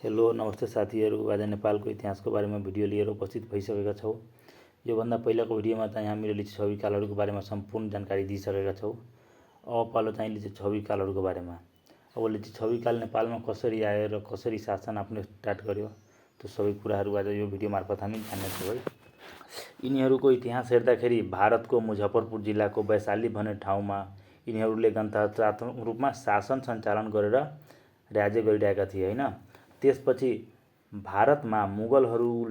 Hello नमस्ते साथीहरू। आज नेपालको इतिहासको बारेमा भिडियो लिएर उपस्थित भइसकेका छौँ। योभन्दा पहिलाको भिडियोमा चाहिँ हामीले लिच्छवी कालहरूको बारेमा सम्पूर्ण जानकारी दिइसकेका छौँ। अब पालो चाहिँ लिच्छवी कालहरूको बारेमा। अब लिच्छवी काल नेपालमा कसरी आयो र कसरी शासन आफ्नो स्टार्ट गर्यो त्यो सबै कुराहरू आज यो भिडियो मार्फत हामी जान्नेछौँ है। यिनीहरूको इतिहास हेर्दाखेरि भारतको मुजफ्फरपुर जिल्लाको वैशाली भन्ने ठाउँमा यिनीहरूले गणतन्त्रात्मक रूपमा शासन सञ्चालन गरेर राज्य गरिरहेका थिए होइन। त्यसपछि भारतमा मुगलहरूको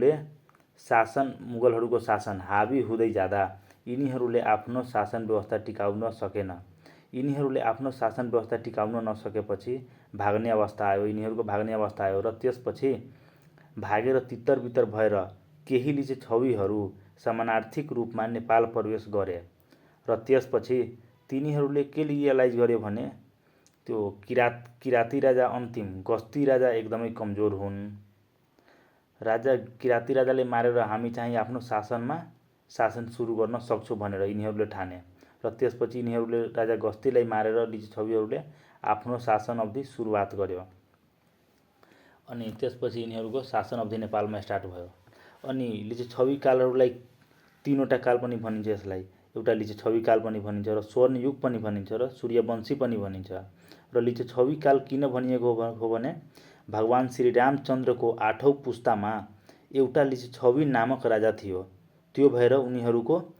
शासन हावी हुँदै जाँदा यिनीहरूले आफ्नो शासन व्यवस्था टिकाउन सकेन। यिनीहरूले आफ्नो शासन व्यवस्था टिकाउन नसकेपछि यिनीहरूको भाग्ने अवस्था आयो र त्यसपछि भागेर तित्तर-बित्तर भएर केही लिच्छवीहरू समानार्थिक रूपमा नेपाल प्रवेश गरे र त्यसपछि तिनीहरूले के रियलाइज गर्यो भने त्यो किराती राजा अन्तिम गस्ती राजा एकदमै कमजोर हुन्। किराती राजाले मारेर हामी चाहिँ आफ्नो शासन सुरु गर्न सक्छौँ भनेर यिनीहरूले ठाने र त्यसपछि यिनीहरूले राजा गस्तीलाई मारेर लिच्छवीहरूले आफ्नो शासन अवधि सुरुवात गर्यो। अनि त्यसपछि यिनीहरूको शासन अवधि नेपालमा स्टार्ट भयो। अनि लिच्छवी कालहरूलाई तीनवटा काल पनि भनिन्छ। यसलाई एउटा लिच्छवी काल पनि भनिन्छ र स्वर्णयुग पनि भनिन्छ र सूर्यवंशी पनि भनिन्छ। र लिच्छवी काल किन भनिएको हो भने भगवान श्री रामचन्द्रको 8औं पुस्तामा एउटा लिच्छवी नामक राजा थियो। त्यो भएर उनीहरूको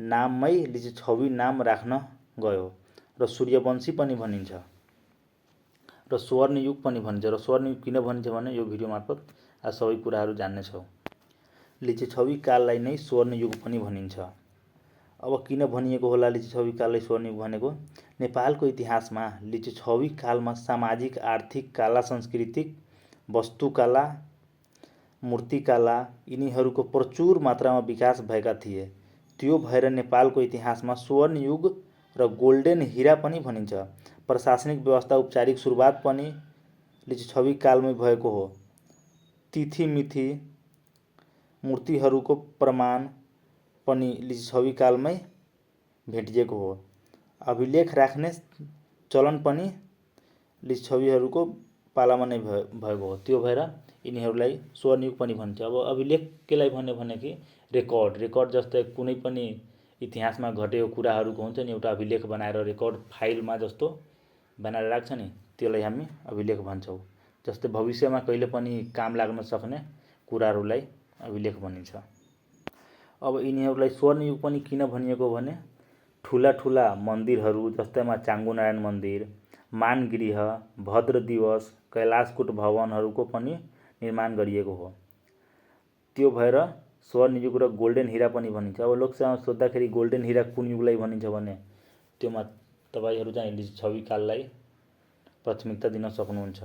नाममै लिच्छवी नाम राख्न गयो र सूर्यवंशी पनि भनिन्छ र स्वर्णयुग पनि भनिन्छ। र स्वर्णयुग किन भनिन्छ भने यो भिडियो मार्फत आज सबै कुराहरू जान्नेछौँ। लिच्छवी काललाई नै स्वर्णयुग पनि भनिन्छ। अब किन भनिएको होला लिच्छवी काललाई स्वर्णयुग भनेको? नेपालको इतिहासमा लिच्छवी कालमा सामाजिक, आर्थिक, कला, सांस्कृतिक, वस्तुकला, मूर्तिकला यिनीहरूको प्रचुर मात्रामा विकास भएका थिए। त्यो भएर नेपालको इतिहासमा स्वर्णयुग र गोल्डेन हिरा पनि भनिन्छ। प्रशासनिक व्यवस्था औपचारिक सुरुवात पनि लिच्छवी कालमै भएको हो। तिथिमिथि मूर्तिहरूको प्रमाण पनि लिच्छवी कालमै भेटिएको हो। अभिलेख राख्ने चलन पनि लिच्छवीहरूको पालामा नै भएको हो। त्यो भएर यिनीहरूलाई स्वर्णयुग पनि भन्छ। अब अभिलेख केलाई भन्यो भने कि रेकर्ड जस्तै कुनै पनि इतिहासमा घटेको कुराहरूको हुन्छ नि एउटा अभिलेख बनाएर रेकर्ड फाइलमा जस्तो बनाएर राख्छ नि त्यसलाई हामी अभिलेख भन्छौँ। जस्तै भविष्यमा कहिले पनि काम लाग्न सक्ने कुराहरूलाई अभिलेख भनिन्छ। अब यिनीहरूलाई स्वर्णयुग पनि किन भनिएको भने ठुला मन्दिरहरू जस्तैमा चाङ्गुनारायण मन्दिर, मानगृह, भद्र दिवस, कैलाशकूट भवनहरूको पनि निर्माण गरिएको हो। त्यो भएर स्वर्णयुग र गोल्डेन हिरा पनि भनिन्छ। अब लोकसभामा सोद्धाखेरि गोल्डेन हिरा कुन युगलाई भनिन्छ भने त्योमा तपाईहरू चाहिँ लिच्छवी काललाई प्राथमिकता दिन सक्नुहुन्छ।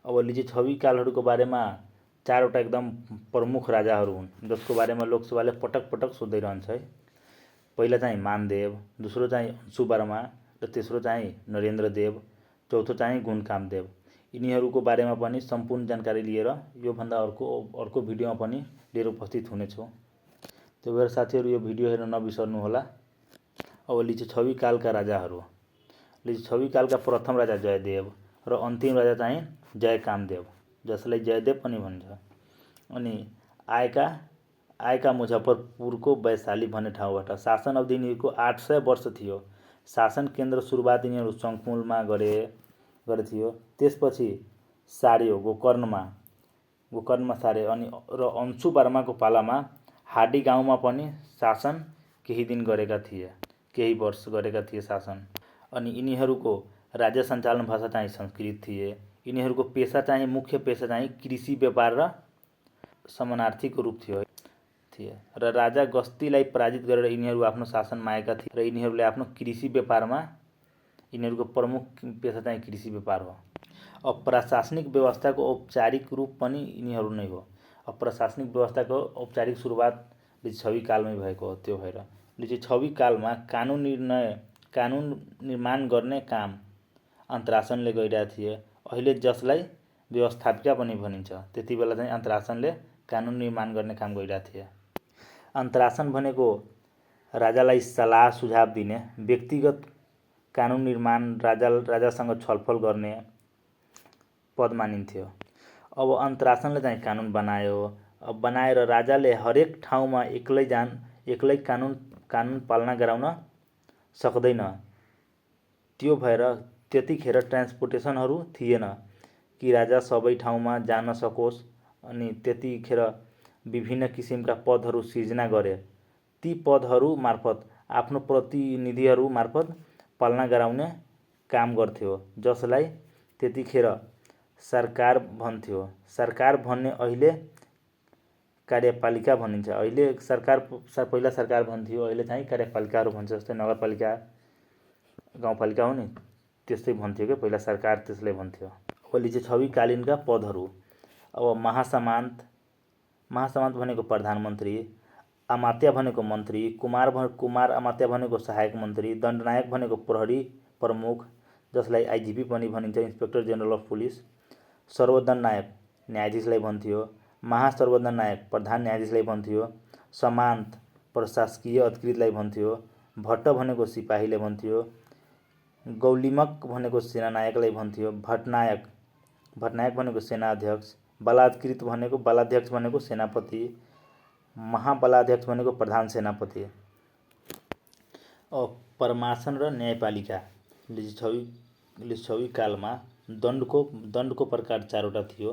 अब लिच्छवी कालहरूको बारेमा चारवटा एकदम प्रमुख राजाहरू हुन् जसको बारेमा लोकसभाले पटक पटक सोध्दै रहन्छ है। पहिला चाहिँ मानदेव, दोस्रो चाहिँ अंशुवर्मा र तेस्रो चाहिँ नरेन्द्रदेव, चौथो चाहिँ गुणकामदेव। यिनीहरूको बारेमा पनि सम्पूर्ण जानकारी लिएर योभन्दा अर्को भिडियोमा पनि लिएर उपस्थित हुनेछौँ। त्यही भएर साथीहरू यो भिडियो हेर्न नबिर्सनुहोला। अब लिच्छवी कालका राजाहरू। लिच्छवी कालका प्रथम राजा जयदेव र अन्तिम राजा चाहिँ जयकामदेव जसलाई जयदेव पनि भन्छ। अनि आएका मुजफ्फरपुरको वैशाली भन्ने ठाउँबाट। शासन अवधि यिनीहरूको 800 वर्ष थियो। शासन केन्द्र सुरुवात यिनीहरू सङ्खुममा गरे थियो। त्यसपछि सार्यो गोकर्णमा सारे अनि र अंशुवर्माको पालामा हाडी गाउँमा पनि शासन केही वर्ष गरेका थिए शासन। अनि यिनीहरूको राज्य सञ्चालन भाषा चाहिँ संस्कृत थिए। यिनीहरूको मुख्य पेशा चाहिँ कृषि, व्यापार र समानार्थिक रूप थियो र राजा गस्तीलाई पराजित गरेर यिनीहरू आफ्नो शासन मागेका थिए र यिनीहरूले आफ्नो कृषि व्यापारमा यिनीहरूको प्रमुख पेशा चाहिँ कृषि व्यापार हो। अब प्रशासनिक व्यवस्थाको औपचारिक रूप पनि यिनीहरू नै हो। अब प्रशासनिक व्यवस्थाको औपचारिक सुरुवात लिच्छवी कालमै भएको हो। त्यो भएर लिच्छवी कालमा कानुन निर्माण गर्ने काम अन्तरासनले गरिरहेका थिए। अहिले जसलाई व्यवस्थापिका पनि भनिन्छ। त्यति बेला चाहिँ अन्तरासनले कानुन निर्माण गर्ने काम गरिरहेका थिए। अन्तरासन भनेको राजालाई सल्लाह सुझाव दिने, व्यक्तिगत कानुन निर्माण राजासँग छलफल गर्ने पद मानिन्थ्यो। अब अन्तरासनले चाहिँ कानुन बनायो। अब बनाएर राजाले हरेक ठाउँमा एक्लै कानुन पालना गराउन सक्दैन। त्यो भएर त्यतिखेर ट्रान्सपोर्टेसनहरू थिएन कि राजा सबै ठाउँमा जान सकोस्। अनि त्यतिखेर विभिन्न किसिमका पदहरू सिर्जना गरे। ती पदहरू मार्फत आफ्नो प्रतिनिधिहरू मार्फत पालना गराउने काम गर्थ्यो, जसलाई त्यतिखेर सरकार भन्थ्यो। सरकार भन्ने अहिले कार्यपालिका भनिन्छ। अहिले पहिला सरकार भन्थ्यो, अहिले चाहिँ कार्यपालिकाहरू भन्छ। जस्तै नगरपालिका, गाउँपालिका हो नि, त्यस्तै भन्थ्यो क्या पहिला, सरकार त्यसलाई भन्थ्यो। अब लिच्छवीकालीनका पदहरू। अब महासामन्त भनेको प्रधानमन्त्री, अमात्य भनेको मन्त्री, कुमार अमात्य भनेको सहायक मन्त्री, दण्डनायक भनेको प्रहरी प्रमुख, जसलाई आइजिपी पनि भनिन्छ, इन्सपेक्टर जेनरल अफ पुलिस, सर्वोदण्ड नायक न्यायाधीशलाई भन्थ्यो, महासर्वोदण्ड नायक प्रधान न्यायाधीशलाई भन्थ्यो, सामन्त प्रशासकीय अधिकृतलाई भन्थ्यो, भट्ट भनेको सिपाहीलाई भन्थ्यो, गौलिमक भनेको सेनानायकलाई भन्थ्यो, भटनायक भनेको सेनाध्यक्ष, बलाध्यक्ष भनेको सेनापति, महाबलाध्यक्ष भनेको प्रधान सेनापति। अब परमासन र न्यायपालिका। लिच्छवी कालमा दण्डको प्रकार 4वटा थियो,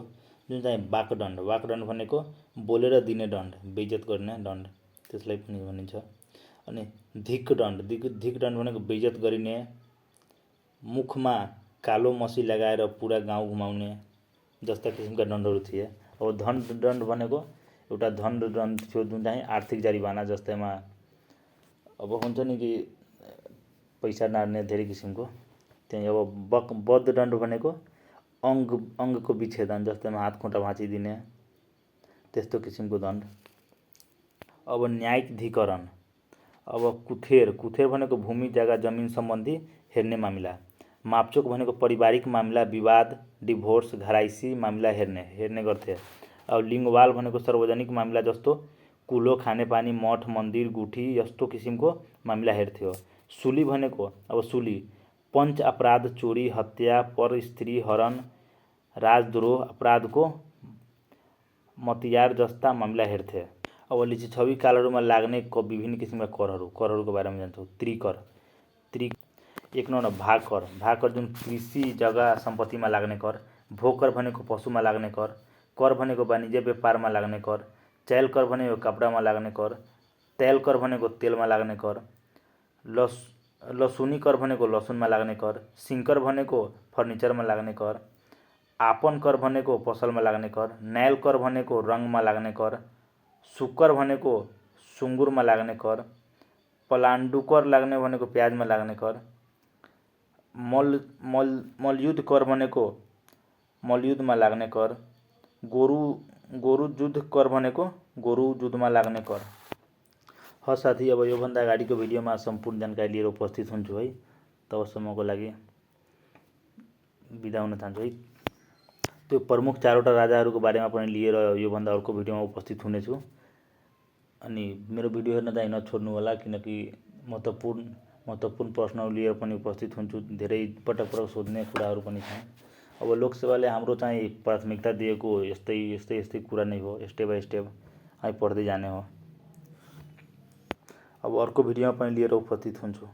जुन चाहिँ वाकदण्ड। वाकदण्ड भनेको बोलेर दिने दण्ड, बेइज्जत गर्ने दण्ड, त्यसलाई पनि भनिन्छ। अनि धिकदण्ड भनेको बेइज्जत गरिने, मुखमा कालो मसी लगाएर पुरा गाउँ घुमाउने, जस्ता किसिमका दण्डहरू थिए। अब दण्ड भनेको एउटा दण्ड थियो, जुन चाहिँ आर्थिक जरिवाना, जस्तैमा अब हुन्छ नि कि पैसा नार्ने धेरै किसिमको। त्यही अब बद्ध दण्ड भनेको अङ्गको विच्छेदन, जस्तैमा हात खुट्टा भाँचिदिने, त्यस्तो किसिमको दण्ड। अब न्यायिक धिकरण। अब कुथेर भनेको भूमि जग्गा जमिन सम्बन्धी हेर्ने मामिला। मापचोक भनेको पारिवारिक मामिला, विवाद, डिभोर्स, घराइसी मामिला हेर्ने गर्थे। अब लिङ्गवाल भनेको सार्वजनिक मामिला, जस्तो कुलो, खानेपानी, मठ, मन्दिर, गुठी, यस्तो किसिमको मामिला हेर्थ्यो। सुली भनेको पञ्च अपराध, चोरी, हत्या, पर स्त्री हरण, राजद्रोह अपराधको मतियार जस्ता मामिला हेर्थे। अब लिच्छवी कालहरूमा लाग्ने विभिन्न किसिमका करहरूको बारेमा जान्छौँ। त्रिकर 1 नम्बर भागकर जुन कृषि जग्गा सम्पत्तिमा लाग्ने कर। भोकर भनेको पशुमा लाग्ने कर। कर भनेको वाणिज्य व्यापारमा लाग्ने कर। चैल कर भनेको कपडामा लाग्ने कर। तेल कर भनेको तेलमा लाग्ने कर। लसुनी कर भनेको लसुनमा लाग्ने कर। सिङ्कर भनेको फर्निचरमा लाग्ने कर। आपन कर भनेको पसलमा लाग्ने कर। नैल कर भनेको रङमा लाग्ने कर। सुक्कर भनेको सुँगुरमा लाग्ने कर। पलाण्डुकर लाग्ने भनेको प्याजमा लाग्ने कर। मल्लयुद्ध कर भनेको मल्लयुद्धमा लाग्ने कर। गोरु जुद्ध कर भनेको गोरु जुद्धमा लाग्ने कर। साथी, अब योभन्दा अगाडिको भिडियोमा सम्पूर्ण जानकारी लिएर उपस्थित हुन्छु है। तबसम्मको लागि बिदा हुन चाहन्छु है। त्यो प्रमुख 4वटा राजाहरूको बारेमा पनि लिएर योभन्दा अर्को भिडियोमा उपस्थित हुनेछु। अनि मेरो भिडियो हेर्न चाहिँ नछोड्नु होला, किनकि महत्त्वपूर्ण प्रश्नहरू लिएर पनि उपस्थित हुन्छु। धेरै पटक सोध्ने कुराहरू पनि छन्। अब लोकसेवाले हाम्रो चाहिँ प्राथमिकता दिएको यस्तै कुरा नै हो, स्टेप बाई स्टेप हामी पढ्दै जाने हो। अब अर्को भिडियोमा पनि लिएर उपस्थित हुन्छु।